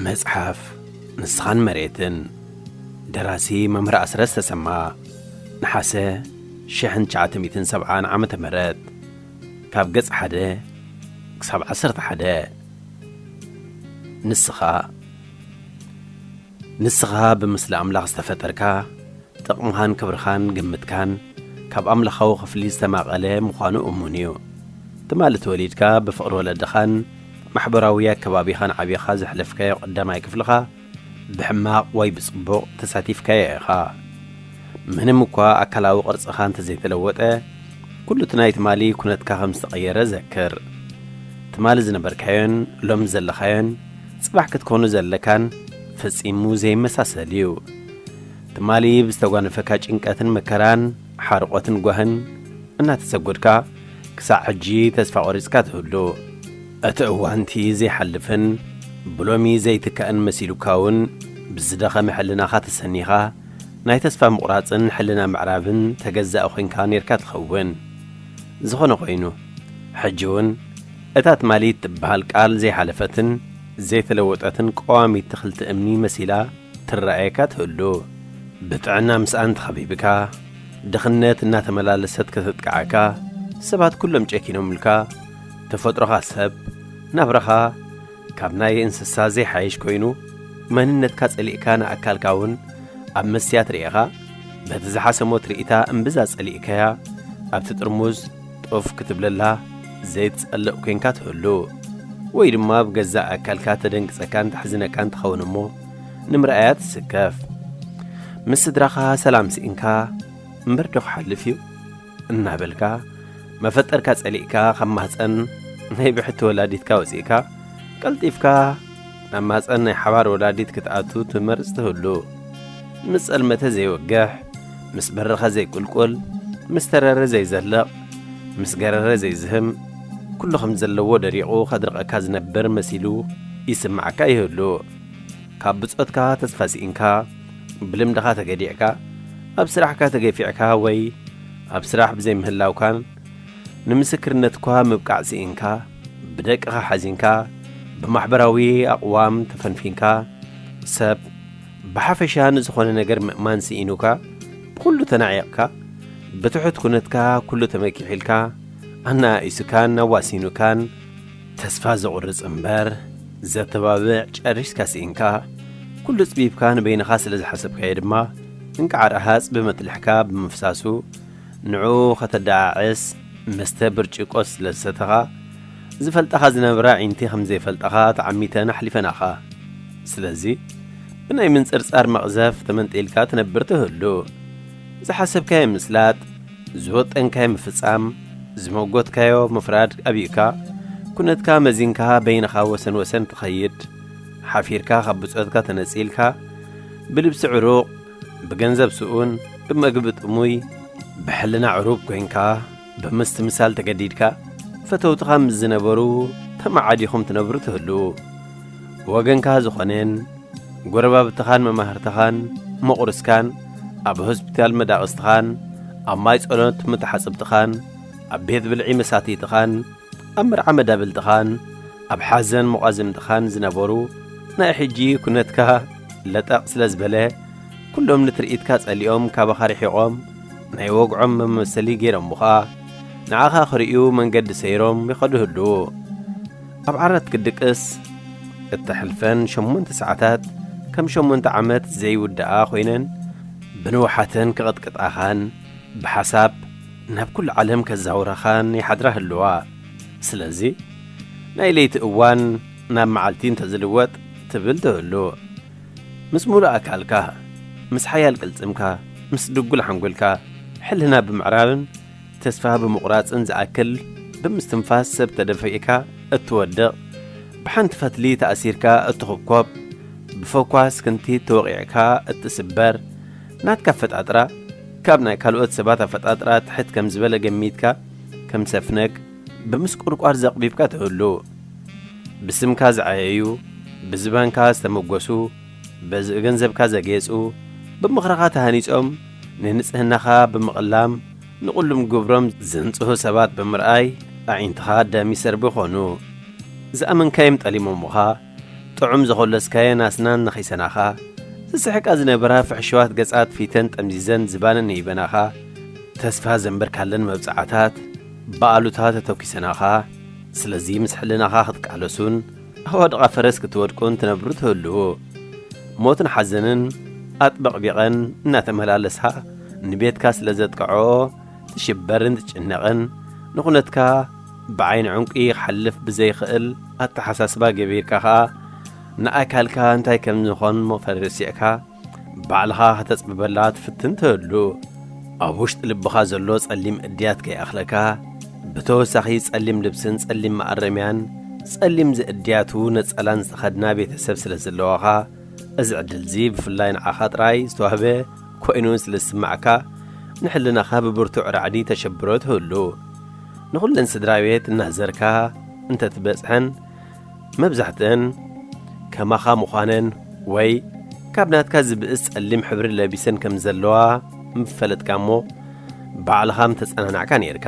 መጽሓፍ ንስኻን መሬትን። ደራሲ መምህር ኣስረስ ተሰማ። ነሓሰ ሽሕን ትሽዓተ ሚእትን ሰብዓን ዓመተ ምህረት። ካብ ገጽ ሓደ ክሳብ ዓሰርተ ሓደ። ንስኻ፣ ንስኻ ብምስሊ ኣምላኽ ዝተፈጠርካ፣ ጥቕምኻን ክብርኻን ግምትካን ካብ ኣምላኻዊ ክፍሊ ዝተማቐለ ምዃኑ እሙን እዩ። ትማሊ ተወሊድካ ብፍቕሪ ወለድኻን ማሕበራዊ ኣከባቢኻን ዓቢኻ ዘሕለፍካዮ ቀዳማይ ክፍልኻ ብሕማቕ ወይ ብጽቡቕ ተሳቲፍካዮ ኢኻ። ምንም እኳ ኣካላዊ ቅርጽኻ እንተዘይተለወጠ፣ ኩሉ እቲ ናይ ትማሊ ኩነትካ ከም ዝተቐየረ ዘክር። ትማሊ ዝነበርካዮን ሎሚ ዘለኻዮን ጽባሕ ክትኮኑ ዘለካን ፈጺሙ ዘይመሳሰል እዩ። ትማሊ ብዝተጓነፈካ ጭንቀትን መከራን ሓርቆትን ጓህን እናተሰጎድካ፣ ክሳዕ ሕጂ ተስፋ ቆሪጽካ ትህሉ። እቲ እዋንቲ ዘይሓልፍን ብሎሚ ዘይትካእን መሲሉካ እውን፣ ብዝደኸመ ሕልናኻ ተሰኒኻ፣ ናይ ተስፋ ምቑራጽን ሕልና ምዕራብን ተገዛኢ ኮይንካ ኔርካ ትኸውን። ዝኾነ ኮይኑ፣ ሕጂ እውን እታ ትማሊ ትበሃል ቃል ዘይሓለፈትን ዘይተለወጠትን ቀዋሚት ትኽልቲ እምኒ መሲላ ትረኣየካ ትህሉ። ብጥዕና ምስኣን ተኸቢብካ፣ ድኽነት እናተመላለሰት ከተጥቅዓካ፣ ሰባት ኩሎም ጨኪኖምልካ፣ ተፈጥሮኻ ሰብ፣ ናብራኻ ካብ ናይ እንስሳ ዘይሓይሽ ኮይኑ፣ መንነትካ ጸሊእካ ንኣካልካ እውን ኣብ መስትያት ርኢኻ፣ በቲ ዝሓሰሞ ትርኢታ እምብዛ ጸሊእካያ፣ ኣብቲ ጥርሙዝ ጦፍ ክትብለላ ዘይትጸልእ ኮይንካ ትህሉ። ወይ ድማ ብገዛእ ኣካልካ ተደንግጸካን ተሕዝነካን ትኸውን እሞ፣ ንምርኣያ ትስከፍ። ምስ ስድራኻ ሰላም ስኢንካ፣ እምበር ዶ ክሓልፍ እዩ? እናበልካ፣ መፈጠርካ ጸሊእካ ካብ ማህጸን ናይ ብሕቲ ወላዲትካ ወጺእካ፣ ቀልጢፍካ ናብ ማህጸን ናይ ሓባር ወላዲት ክትኣቱ ትመርጽ ትህሉ። ምስ ጸልመተ ዘይወግሕ፣ ምስ በረኸ ዘይቁልቁል፣ ምስ ተረረ ዘይዘልቕ፣ ምስ ገረረ ዘይዝህም፣ ኩሉ ከም ዘለዎ ደሪቑ ከድርቐካ ዝነብር መሲሉ ይስምዓካ ይህሉ። ካብ ብጾትካ ተስፋ ስኢንካ፣ ብልምድኻ ተገዲዕካ፣ ኣብ ስራሕካ ተገፊዕካ ወይ ኣብ ስራሕ ብዘይምህላውካን ንምስክርነትኳ ምብቃዕ ስኢንካ፣ ብደቅኻ ሓዚንካ፣ ብማሕበራዊ ኣቕዋም ተፈንፊንካ፣ ሰብ ብሓፈሻ ንዝኾነ ነገር ምእማን ስኢኑካ፣ ብኹሉ ተናዒቕካ፣ ብትሑት ኩነትካ ኩሉ ተመኪሒልካ፣ ኣነኣኢሱካን ኣዋሲኑካን፣ ተስፋ ዘቑርጽ እምበር ዘተባብዕ ጨሪስካ ስኢንካ፣ ኩሉ ጽቢብካ ንበይንኻ ስለ ዝሓሰብካዮ ድማ፣ እንቃዕ ረሃጽ ብመጥልሕካ ብምፍሳሱ፣ ንዕኡ ከተደዓዕስ መስተ ብርጭቆ ስለ ዝሰተኻ፣ ዝፈልጣኻ ዝነብራ ኣዒንቲ ከም ዘይፈልጣኻ ተዓሚተን ኣሕሊፈናኻ። ስለዚ፣ ብናይ ምንጽርጻር መቕዘፍ ተመንጢልካ ትነብር ትህሉ። ዝሓሰብካዮ ምስላጥ፣ ዝወጠንካዮ ምፍጻም፣ ዝመጎትካዮ ምፍራድ ኣቢእካ፣ ኩነትካ መዚንካ በይንኻ ወሰን ወሰን ትኸይድ፣ ሓፊርካ ካብ ብጾትካ ተነጺልካ፣ ብልብሲ ዕሩቕ፣ ብገንዘብ ስኡን፣ ብመግቢ ጥሙይ፣ ብሕልና ዕሩብ ኮይንካ፣ ብምስትምሳል ተገዲድካ፣ ፈተውትኻ ምስ ዝነበሩ ተመዓዲኹም ትነብሩ ትህልዉ። ወገንካ ዝኾነን፣ ጎረባብትኻን መማህርትኻን መቑርስካን፣ ኣብ ሆስፒታል መዳቕስትኻን፣ ኣብ ማይ ጸሎት መተሓጽብትኻን፣ ኣብ ቤት ብልዒ መሳትይትኻን፣ ኣብ መርዓ መዳብልትኻን፣ ኣብ ሓዘን መቋዝምትኻን ዝነበሩ፣ ናይ ሕጂ ኩነትካ ለጠቕ ስለ ዝበለ፣ ኩሎም ንትርኢትካ ጸሊኦም ካባኻ ርሒቖም፣ ናይ ወግዖም መመሰሊ ገይሮምኻ፣ ንዓኻ ክርእዩ መንገዲ ሰይሮም ይኸዱ ህልዉ። ኣብ ዓራት ክድቅስ እተሕልፈን ሸሞንተ ሰዓታት ከም ሸሞንተ ዓመት ዘይውድኣ ኮይነን፣ ብንውሓተን ክቕጥቅጣኻን ብሓሳብ ናብ ኩሉ ዓለም ከዛውራኻን ይሓድራ ህልዋ። ስለዚ፣ ናይ ለይቲ እዋን ናብ መዓልቲ እንተዝልወጥ ትብል ትህሉ። ምስ ሙሉእ ኣካልካ፣ ምስ ሓያል ቅልጽምካ፣ ምስ ድጉል ሓንጎልካ፣ ሕልና ብምዕራብን ተስፋ ብምቑራጽን ዝኣክል ብምስትንፋስ ሰብ ተደፊእካ እትወድቕ፣ ብሓንቲ ፈትሊ ተኣሲርካ እትኹብኮብ፣ ብፈኳስ ክንቲት ተወቒዕካ እትስበር፣ ናትካ ኣፈጣጥራ ካብ ናይ ካልኦት ሰባት ኣፈጣጥራ ትሕት ከም ዝበለ ገሚትካ ከም ሰፍነግ ብምስቁርቋር ዘቕቢብካ ትህሉ። ብስምካ ዝዓየዩ፣ ብዝባንካ ዝተመጎሱ፣ በዚ ገንዘብካ ዘጌጹ፣ ብምኽርኻ ተሃኒጾም፣ ንንጽህናኻ ብምቕላም፣ ንቕሉም ግብሮም ዘንጽሁ ሰባት ብምርኣይ፣ ኣዒንትኻ ኣዳሚ ሰርቢ ኾኑ። ዝኣመንካዮም ጠሊሞምኻ፣ ጥዑም ዘኾለስካየን ኣስናን ነኺሰናኻ። ዝስሕቃ ዝነበራ ፍሕሽዋት ገጻት ፊተን ጠምዚዘን ዝባነን ይበናኻ። ተስፋ ዘንበርካለን መብጽዓታት ብኣሉታ ተተኪሰናኻ። ስለዚ ምስ ሕልናኻ ክትቃለሱን ኣዋድቓ ፈረስ ክትወድቁን ትነብሩ ትህልዉ። ሞትን ሓዘንን ኣጥበቕቢቐን እናተመላለሳ ንቤትካ ስለ ዘጥቅዖ ትሽበርን ትጭነቕን፣ ንኹነትካ ብዓይኒ ዕንቂ ክሓልፍ ብዘይኽእል ኣተሓሳስባ ገቢርካ ኸኣ ንኣካልካ እንታይ ከም ዝኾን ፈሪስዕካ ባዕልኻ ከተጽብበላ ትፍትን ትህሉ። ኣብ ውሽጢ ልብኻ ዘሎ ጸሊም እድያት ከይኣኽለካ፣ ብተወሳኺ ጸሊም ልብስን ጸሊም መኣረምያን ጸሊም ዝእድያቱ ነጸላን ዝተኸድና ቤተሰብ ስለ ዘለዋኻ፣ እዚ ዕድልዚ ብፍላይ ንዓኻ ጥራይ ዝተዋህበ ኮይኑ ስለ ዝስማዕካ፣ ንሕልናኻ ብብርቱዕ ራዕዲ ተሸብሮ ትህሉ። ንኹለን ስድራ ቤት እናዘርካ እንተትበጽሐን፣ መብዛሕትአን ከማኻ ምዃነን ወይ ካብ ናትካ ዝብእስ ጸሊም ሕብሪ ለቢሰን ከም ዘለዋ ምፈለጥካ እሞ፣ ባዕልኻ ምተጸናናዕካ ነይርካ።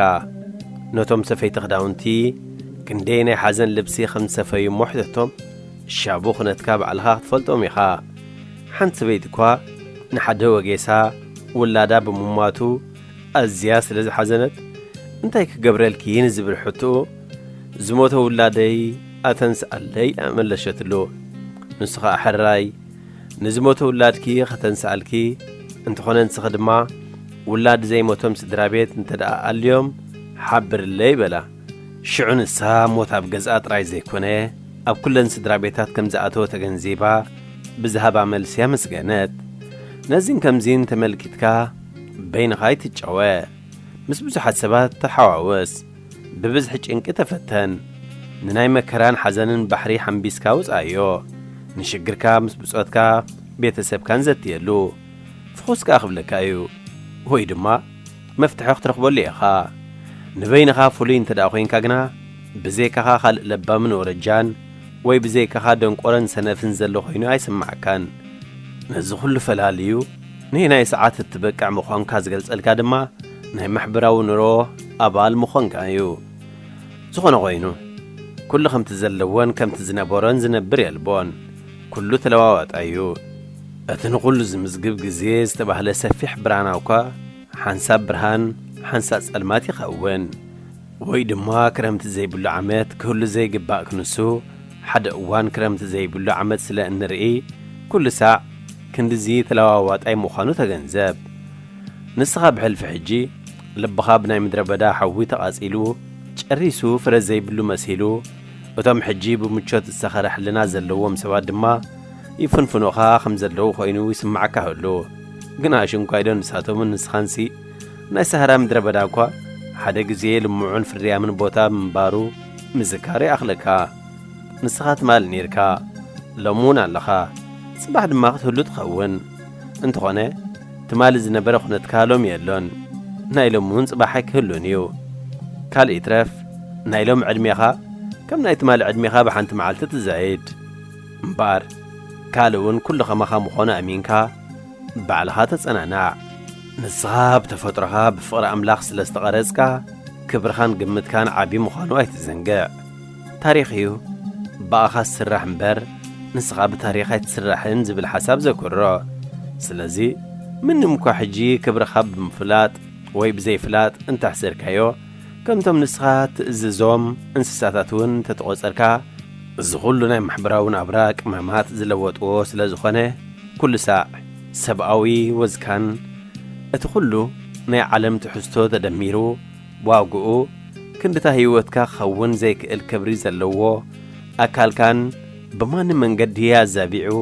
ነቶም ሰፈይቲ ክዳውንቲ ክንደይ ናይ ሓዘን ልብሲ ከም ዝሰፈዩ እሞ ሕተቶም። ሻቡ ኩነትካ ባዕልኻ ክትፈልጦም ኢኻ። ሓንቲ ሰበይቲ እኳ ንሓደ ወጌሳ ውላዳ ብምሟቱ ኣዝያ ስለ ዝሓዘነት፣ "እንታይ ክገብረልኪ?" ንዝብል ሕቶኡ፣ "ዝሞተ ውላደይ ኣተንስኣለይ" ኣመለሸትሉ። ንሱ ኸኣ፣ "ሕራይ፣ ንዝሞተ ውላድኪ ከተንስኣልኪ፣ እንተኾነ ንስኺ ድማ ውላድ ዘይሞቶም ስድራ ቤት እንተ ደኣ ኣልዮም ሓብርለይ" በላ። ሽዑ ንሳ ሞት ኣብ ገዝኣ ጥራይ ዘይኮነ፣ ኣብ ኩለን ስድራ ቤታት ከም ዝኣተወ ተገንዚባ፣ ብዝሃባ መልሲ ኣመስገነት። ነዚን ከምዚን ተመልኪትካ በይንኻ ኣይትጨወ። ምስ ብዙሓት ሰባት ተሓዋወስ። ብብዝሒ ጭንቂ ተፈተን። ንናይ መከራን ሓዘንን ባሕሪ ሓምቢስካ ውጽኣዮ። ንሽግርካ ምስ ብጾትካ ቤተሰብካን ዘትየሉ። ፍኹስ ከኣ ክብለካ እዩ። ወይ ድማ መፍትሒ ክትረኽበሉ ኢኻ። ንበይንኻ ፍሉይ እንተ ደኣ ኮይንካ ግና፣ ብዘይካኻ ካልእ ለባምን ወረጃን ወይ ብዘይካኻ ደንቆረን ሰነፍን ዘሎ ኮይኑ ኣይስምዓካን። ነዚ ኩሉ ፈላልዩ፣ ንናይ ሰዓት እትበቅዕ ምዃንካ ዝገልጸልካ ድማ ናይ ማሕበራዊ ኑሮ ኣባል ምዃንካ እዩ። ዝኾነ ኮይኑ፣ ኩሉ ከምቲ ዘለዎን ከምቲ ዝነበሮን ዝነብር የልቦን። ኩሉ ተለዋዋጣይ እዩ። እቲ ንኹሉ ዝምዝግብ ግዜ ዝተባህለ ሰፊሕ ብርሃና እኳ ሓንሳብ ብርሃን፣ ሓንሳብ ጸልማት ይኸውን። ወይ ድማ ክረምቲ ዘይብሉ ዓመት ክህሉ ዘይግባእ ክንሱ፣ ሓደ እዋን ክረምቲ ዘይብሉ ዓመት ስለ እንርኢ፣ ኩሉ ሳዕ ክንድዚ ተለዋዋጣይ ምዃኑ ተገንዘብ። ንስኻ ብሕልፊ ሕጂ ልብኻ ብናይ ምድረ በዳ ሓዊ ተቓጺሉ፣ ጨሪሱ ፍረ ዘይብሉ መሲሉ፣ እቶም ሕጂ ብምቾት ዝሰኸረ ሕልና ዘለዎም ሰባት ድማ ይፍንፍኑኻ ከም ዘለዉ ኮይኑ ይስምዓካ ህሉ። ግና ሽንኳይዶ ንሳቶምን ንስኻንሲ ናይ ሰሃራ ምድረ በዳ እኳ ሓደ ግዜ ልምዑን ፍርያምን ቦታ ምንባሩ ምዝካር ይኣኽለካ። ንስኻ ትማል ኔርካ፣ ሎሚ እውን ኣለኻ፣ ጽባሕ ድማ ክትህሉ ትኸውን። እንተኾነ፣ ትማሊ ዝነበረ ኩነትካ ሎሚ የሎን፣ ናይ ሎሚ እውን ጽባሕ ኣይክህሉን እዩ። ካልእ ይትረፍ፣ ናይ ሎሚ ዕድሜኻ ከም ናይ ትማሊ ዕድሜኻ ብሓንቲ መዓልቲ ትዛይድ። እምበኣር፣ ካልእ እውን ኩሉ ኸማኻ ምዃኑ ኣሚንካ፣ ባዕልኻ ተጸናናዕ። ንስኻ ብተፈጥሮኻ ብፍቕሪ ኣምላኽ ስለ ዝተቐረጽካ፣ ክብርኻን ግምትካን ዓቢ ምዃኑ ኣይትዘንግዕ። ታሪኽ እዩ ብኣኻ ዝስራሕ እምበር፣ ንስኻ ብታሪኽ ኣይትስራሕን ዝብል ሓሳብ ዘኩርዖ። ስለዚ፣ ምንም እኳ ሕጂ ክብርኻ ብምፍላጥ ወይ ብዘይፍላጥ እንተሕሰድካዮ፣ ከምቶም ንስኻ ትእዝዞም እንስሳታት እውን እንተተቖጸርካ፣ እዚ ኹሉ ናይ ማሕበራዊ ናብራ ቅመማት ዝለወጥዎ ስለ ዝኾነ፣ ኩሉ ሳዕ ሰብኣዊ ወዝካን እቲ ኹሉ ናይ ዓለም ትሕዝቶ ተደሚሩ፣ ዋግኡ ክንድታ ህይወትካ ክኸውን ዘይክእል ክብሪ ዘለዎ፣ ኣካልካን ብማንም መንገዲ ኣዛቢዑ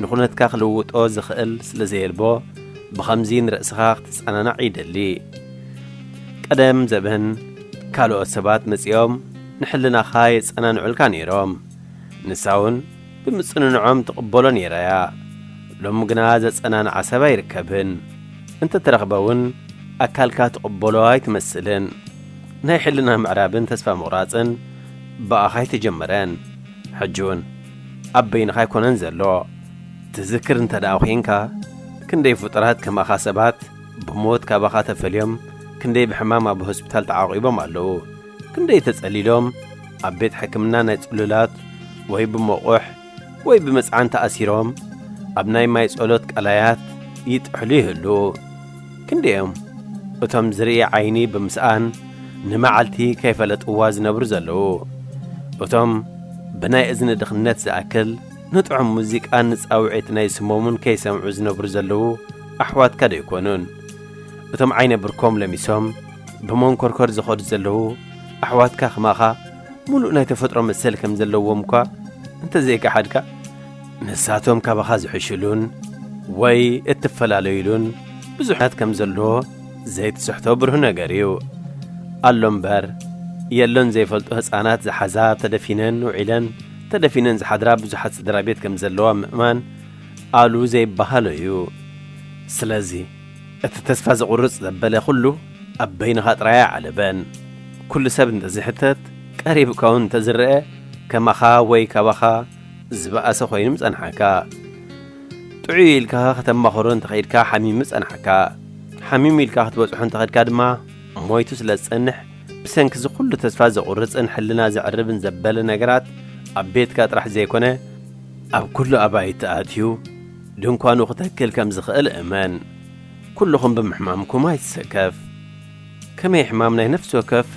ንኹነትካ ክልውጦ ዝኽእል ስለ ዘየልቦ፣ ብኸምዚ ንርእስኻ ክትጸናናዕ ይደሊ። ቀደም ዘበን ካልኦት ሰባት መጺኦም ንሕልናኻ የጸናንዑልካ ነይሮም። ንሳ እውን ብምጽንንዖም ትቕበሎ ነይራ እያ። ሎሚ ግና ዘጸናንዓ ሰብ ኣይርከብን። እንተተረኽበ እውን ኣካልካ ትቕበሎ ኣይትመስልን። ናይ ሕልና ምዕራብን ተስፋ ምቑራጽን ብኣኻ ኣይተጀመረን። ሕጂ እውን ኣብ በይንኻ ኣይኮነን ዘሎ። ትዝክር እንተ ደኣ ኾይንካ፣ ክንደይ ፍጡራት ከማኻ ሰባት ብሞት ካባኻ ተፈልዮም፣ ክንደይ ብሕማም ኣብ ሆስፒታል ተዓቑቦም ኣለዉ። ክንደይ ተጸሊሎም ኣብ ቤት ሕክምና ናይ ጽሉላት ወይ ብመቑሕ ወይ ብመጽዓን ተኣሲሮም ኣብ ናይ ማይ ጸሎት ቀላያት ይጥሕሉ ይህሉ። ክንደዮም እቶም ዝርኢ ዓይኒ ብምስኣን ንመዓልቲ ከይፈለጥዋ ዝነብሩ ዘለዉ፣ እቶም ብናይ እዝኒ ድኽነት ዝኣክል ንጥዑም ሙዚቃን ንጻውዒት ናይ ስሞምን ከይሰምዑ ዝነብሩ ዘለዉ ኣሕዋትካ ዶ ኣይኮኑን? እቶም ዓይነ ብርኮም ለሚሶም ብመንኮርኮር ዝኸዱ ዘለዉ ኣሕዋትካ ከማኻ ምሉእ ናይ ተፈጥሮ መሰል ከም ዘለዎም እኳ እንተዘይከሓድካ፣ ንሳቶም ካባኻ ዝሕሽሉን ወይ እትፈላለዩሉን ብዙሓት ከም ዘሎ ዘይትስሕቶ ብሩህ ነገር እዩ። ኣሎ እምበር የሎን ዘይፈልጡ ህፃናት ዝሓዛ ተደፊነን ውዒለን ተደፊነን ዝሓድራ ብዙሓት ስድራ ቤት ከም ዘለዋ ምእማን ኣሉ ዘይበሃሎ እዩ። ስለዚ እቲ ተስፋ ዘቑርጽ ዘበለ ኩሉ ኣብ በይንኻ ጥራይ ኣይዓለበን። ኩሉ ሰብ እንተዝሕተት ቀሪብካ እውን እንተዝረአ ከማኻ ወይ ካባኻ ዝበኣሰ ኮይኑ ምጸንሓካ። ጥዑይ ኢልካ ከተማኽሮ እንተኸይድካ ሓሚሙ ጸንሓካ። ሓሚሙ ኢልካ ክትበጽሖ እንተኸድካ ድማ ሞይቱ ስለ ዝጸንሕ፣ ብሰንኪ እዚ ኩሉ ተስፋ ዘቑርጽን ሕልና ዘዕርብን ዘበለ ነገራት ኣብ ቤትካ ጥራሕ ዘይኮነ ኣብ ኩሉ ኣባይቲ ኣትዩ ድንኳኑ ክተክል ከም ዝኽእል እመን። ኩልኹም ብምሕማምኩም ኣይትሰከፍ። ከመይ ሕማም ናይ ነፍሲ ወከፍ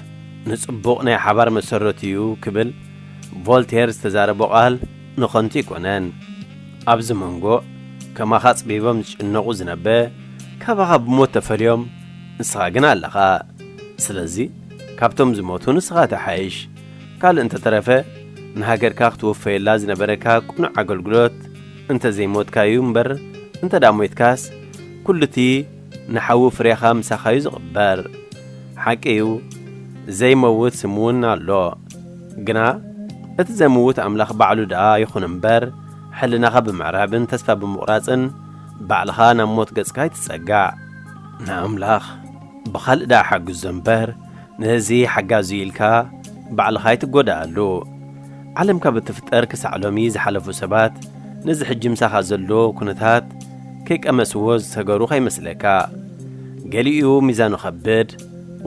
ንጽቡቕ ናይ ሓባር መሰረት እዩ ክብል ቮልቴር ዝተዛረቦ ቃል ንኸንቱ ኣይኮነን። ኣብዚ መንጎ ከማኻ ጽቢቦም ዝጭነቑ ዝነበ ካባኻ ብሞት ተፈልዮም፣ ንስኻ ግን ኣለኻ። ስለዚ ካብቶም ዝሞቱ ንስኻ ትሓይሽ። ካልእ እንተተረፈ ንሃገርካ ክትወፈየላ ዝነበረካ ቅኑዕ ኣገልግሎት እንተ ዘይሞትካዩ እምበር፣ እንተ ደኣ ሞይትካስ ኩሉ እቲ ንሓዊ ፍሬኻ ምሳኻዩ ዝቕበር። ሓቂ እዩ፣ ዘይመውት ስም እውን ኣሎ። ግና እቲ ዘምውት ኣምላኽ ባዕሉ ደኣ ይኹን እምበር፣ ሕልናኻ ብምዕራብን ተስፋ ብምቑራጽን ባዕልኻ ናብ ሞት ገጽካ ኣይትጸጋዕ። ንኣምላኽ ብኻልእ ደኣ ሓግዞ እምበር፣ ነዚ ሓጋዚ ኢልካ ባዕልኻ ኣይትጎድኣሉ። ዓለም ካብ እትፍጠር ክሳዕ ሎሚ ዝሓለፉ ሰባት ነዚ ሕጂ ምሳኻ ዘሎ ኩነታት ከይቀመስዎ ዝሰገሩ ከይመስለካ። ገሊኡ ሚዛኑ ከብድ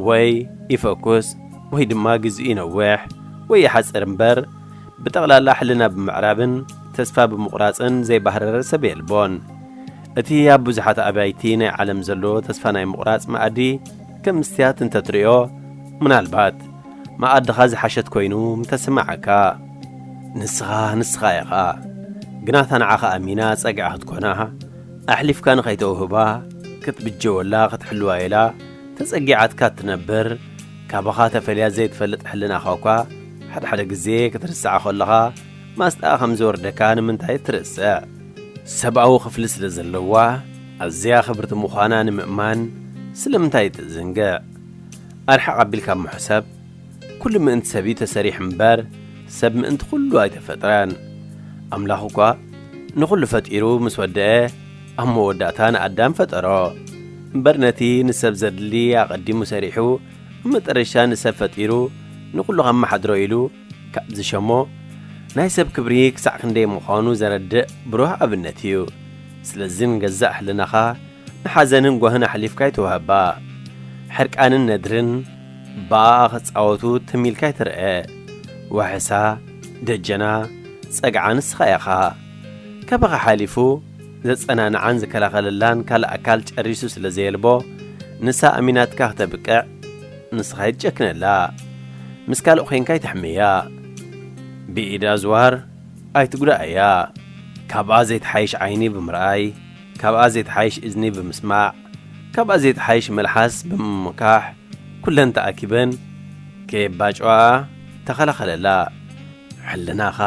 ወይ ይፈኩስ ወይ ድማ ግዜኡ ይነውሕ ወይ ይሓጽር እምበር፣ ብጠቕላላ ሕልና ብምዕራብን ተስፋ ብምቑራጽን ዘይባህረረ ሰብ የልቦን። እቲ ኣብ ብዙሓት ኣባይቲ ናይ ዓለም ዘሎ ተስፋ ናይ ምቑራጽ መኣዲ ከም ምስትያት እንተትርእዮ፣ ምናልባት መኣድኻ ዝሓሸት ኮይኑ ምተሰማዓካ። ንስኻ ንስኻ ኢኻ። ግናታ ንዓኻ ኣሚና ጸግዒ ክትኮና፣ ኣሕሊፍካ ንኸይተውህባ፣ ክትብጀወላ፣ ክትሕልዋ ኢላ ተጸጊዓትካ እትነብር፣ ካባኻ ተፈልያ ዘይትፈልጥ ሕልናኻ እኳ ሓድሓደ ግዜ ክትርስዓ ከለኻ ማስጣ ከም ዝወርደካ ንምንታይ ትርስዕ? ሰብኣዊ ክፍሊ ስለ ዘለዋ ኣዝያ ክብርቲ ምዃና ንምእማን ስለምንታይ ትዝንግዕ? ኣርሕቕ ኣቢልካ ምሕሰብ። ኩሉ ምእንቲ ሰብ እዩ ተሰሪሑ እምበር፣ ሰብ ምእንቲ ኩሉ ኣይተፈጥረን። ኣምላኽ እኳ ንኹሉ ፈጢሩ ምስ ወደአ፣ ኣብ መወዳእታ ንኣዳም ፈጠሮ። እምበር ነቲ ንሰብ ዘድሊ ኣቐዲሙ ሰሪሑ፣ ኣብ መጠረሻ ንሰብ ፈጢሩ፣ ንኹሉ ከመሓድሮ ኢሉ ካብ ዝሸሞ፣ ናይ ሰብ ክብሪ ክሳዕ ክንደይ ምዃኑ ዘረድእ ብሩህ ኣብነት እዩ። ስለዚ ንገዛእ ሕልናኻ ንሓዘንን ጓህን ኣሕሊፍካ ኣይትውሃባ። ሕርቃንን ነድርን ብኣኣ ክጻወቱ ትም ኢልካ ኣይትርአ። ዋሕሳ፣ ደጀና፣ ጸግዓ ንስኻ ኢኻ። ካባኻ ሓሊፉ ዘጸናንዓን ዝከላኸለላን ካልእ ኣካል ጨሪሱ ስለ ዘየልቦ፣ ንሳ ኣሚናትካ ክተብቅዕ ንስኻ ኣይትጨክነላ። ምስ ካልእ ኾይንካ ኣይትሕመያ። ብኢድ ኣዝዋር ኣይትጉዳእያ። ካብኣ ዘይትሓይሽ ዓይኒ ብምርኣይ፣ ካብኣ ዘይትሓይሽ እዝኒ ብምስማዕ፣ ካብኣ ዘይትሓይሽ መልሓስ ብምምካሕ፣ ኩለን ተኣኪበን ከየባጭዋ ተኸላኸለላ። ሕልናኻ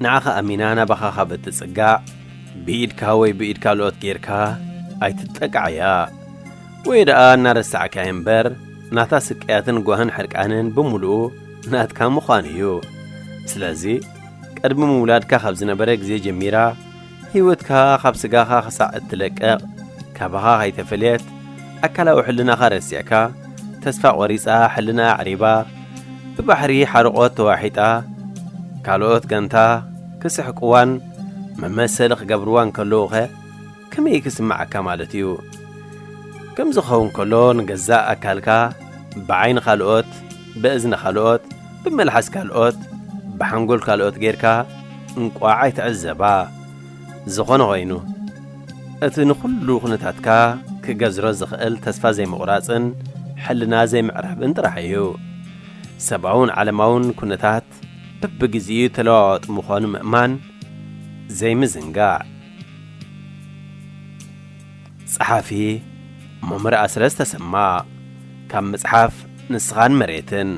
ንዓኻ ኣሚና ናባኻ ካብ እትጽጋዕ፣ ብኢድካ ወይ ብኢድ ካልኦት ጌርካ ኣይትጠቃዕያ። ወይ ደኣ እናረሳዕካዮ እምበር፣ ናታ ስቅያትን ጓህን ሕርቃንን ብምሉኡ ናትካ ምዃኑ እዩ። ስለዚ፣ ቅድሚ ምውላድካ ካብ ዝነበረ ግዜ ጀሚራ፣ ህይወትካ ካብ ስጋኻ ክሳዕ እትለቅቕ፣ ካባኻ ከይተፈልየት፣ ኣካላዊ ሕልናኻ ረሲዕካ፣ ተስፋ ቆሪጻ፣ ሕልና ኣዕሪባ፣ ብባሕሪ ሓርቖት ተዋሒጣ፣ ካልኦት ጋንታ ክስሕቅዋን መመሰሊ ክገብርዋን ከለዉኸ ከመይ ክስምዓካ ማለት እዩ? ከምዚ ክኸውን ከሎ ንገዛእ ኣካልካ ብዓይኒ ካልኦት፣ ብእዝኒ ካልኦት፣ ብመልሓስ ካልኦት፣ ብሓንጎል ካልኦት ጌርካ እንቋዕ ኣይትዕዘባ። ዝኾነ ኾይኑ፣ እቲ ንኹሉ ኩነታትካ ክገዝሮ ዝኽእል ተስፋ ዘይምቑራጽን ሕልና ዘይምዕራብን ጥራሕ እዩ። ሰብኣውን ዓለማውን ኩነታት በብግዜኡ ተለዋዋጢ ምዃኑ ምእማን ዘይምዝንጋዕ። ጸሓፊ መምህር ኣስረስ ተሰማ። ካብ መጽሓፍ ንስኻን መሬትን።